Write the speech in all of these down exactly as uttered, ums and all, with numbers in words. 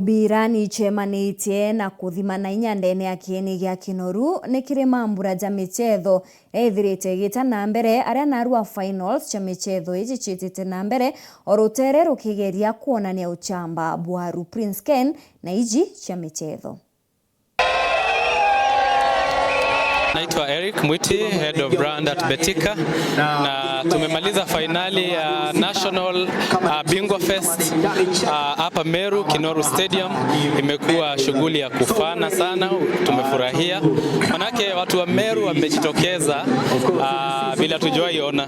Mbirani icemanitie na kuthimana inya ndene ya kieni gia Kinoru ni kiri mambura ja michetho ethirite igita na mbere, aria narua finals cia michetho iji ciitite na mbere, o rutere rukigeria kwonania uchamba bwaru. Prince Ken na iji cia michetho. Naitwa Eric Mwiti, Head of Brand at Betika, na tumemaliza fainali ya National, uh, Bingwa Fest, uh, hapa Meru, Kinoru Stadium. Imekuwa shughuli ya kufana sana, tumefurahia. Manake watu wa Meru wamejitokeza, uh, vile hatujawahi ona.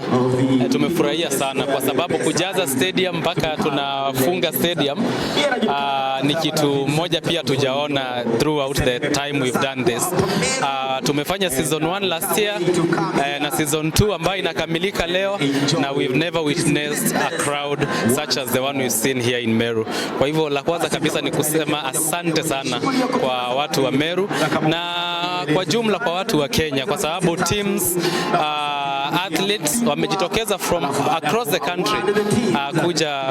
Eh, tumefurahia sana kwa sababu kujaza stadium mpaka tunafunga stadium, uh, ni kitu moja pia tujaona throughout the time we've done this. Uh, tumefanya season one last year, eh, na season two ambayo inakamilika leo, na we've never witnessed a crowd such as the one we've seen here in Meru. Kwa hivyo, la kwanza kabisa ni kusema asante sana kwa watu wa Meru na kwa jumla kwa watu wa Kenya, kwa sababu teams, uh, athletes wamejitokeza from across the country, uh, kuja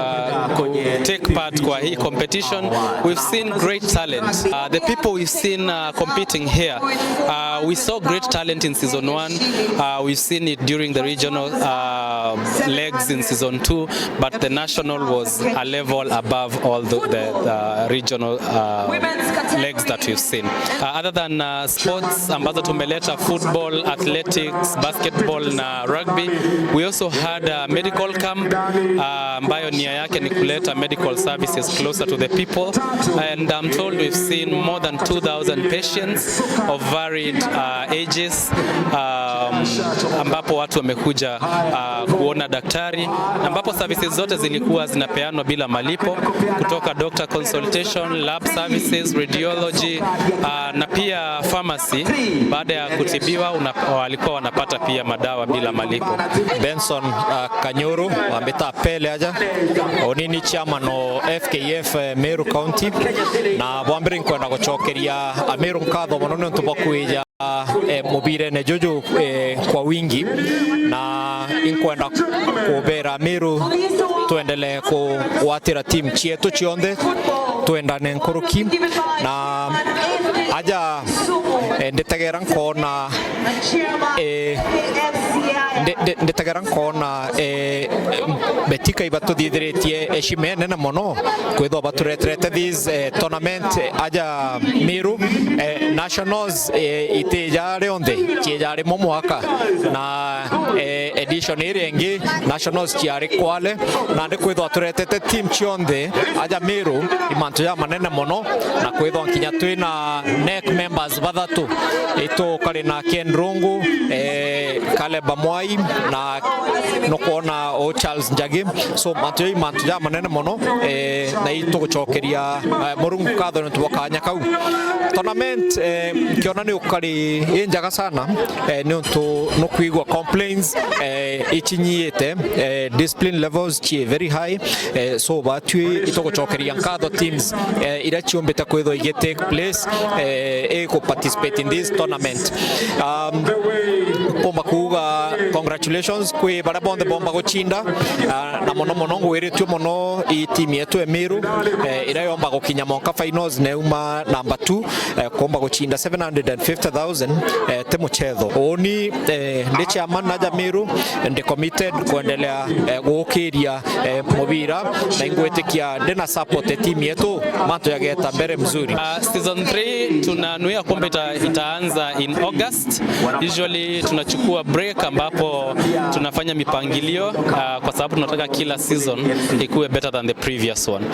ku take part kwa hii competition. We've seen great talent. Uh, the people we've seen, uh, competing here, uh, we saw great talent in season one. Uh, we've seen it during the regional, uh, legs in season two, but the national was a level above all the, the, the regional, uh, legs that we've seen. Uh, other than, uh, sports ambazo tumeleta, football, athletics, basketball na rugby, we also had a medical camp, uh, ambayo nia yake ni kuleta medical services closer to the people, and I'm told we've seen more than two thousand patients of varied, uh, ages, um, ambapo watu wamekuja, uh, kuona daktari, ambapo services zote zilikuwa zinapeanwa bila malipo, kutoka doctor consultation, lab services, radiology, uh, na pia pharmacy. Baada ya kutibiwa, una-, walikuwa wanapata pia madawa bila malipo. Benson, uh, Kanyuru, wambita Pele aja, uni ni chairman o F K F, eh, Meru County, na bwa mbere nkwenda gucokeria Ameru nkatho mono ni untu bwa kwija eh, mubirene juju, eh, kwa wingi, na inkwenda kubera Meru twendelee kugwatira team cietu cionthe, twendane nkuruki, na aja, eh, nditegera nkona, eh, ndi-, ndi-, nditegera nkona, eh, Betika ibatuthithiritie heshima inene mono kwithwa batureterete this, eh, tournament, eh, aja Meru, eh, nationals, eh, itija rionthe, ciija rimwe mwaka, na, eh, edition iri ingi nationals ciari Kwale, na ndi kwithwa turetete team cionthe aja Meru, i mantu ja manene mono, na kwithwa nkinya twina NEC members bathatu, itu kari na Ken Rungu, eh, Caleb Amwai, na nukwona o Charles Njagi. So, mantu jau i mantu ja manene mono, eh, na itugucokeria, eh, Murungu nkatho niuntu bwa kanya kau. Tournament, eh, nkiona ni ukari injaga sana, eh, niuntu nukwigua complaints, eh, icinyiite, eh, discipline levels ci very high, eh, so batwi itugucokeria nkatho teams, eh, iria ciumbite kwithwa igi take place, eh, igu participate in this tournament. Um, mpomba kuuga congratulations kwi baria bonthe bomba gucinda, ah, na mono mono ngwiritue mono i team yetu ya Meru, eh, iria yomba gukinya monka finals na yauma number two, eh, kuumba gucinda seven hundred and fifty thousand, eh, ti muchetho. Uni, eh, ndi chairman naja Meru, ndi committed kwendelea, eh, guukiria, eh, mubira, na ingwitikia ndi na support ya team yetu, mantu yageta mbere mzuri. Ah, season three tunanuia kwamba ita-, itaanza in August. Usually tunachukua break ambapo tunafanya mipangilio, ah, kwa sababu tunataka kila season ikuwe better than the previous one.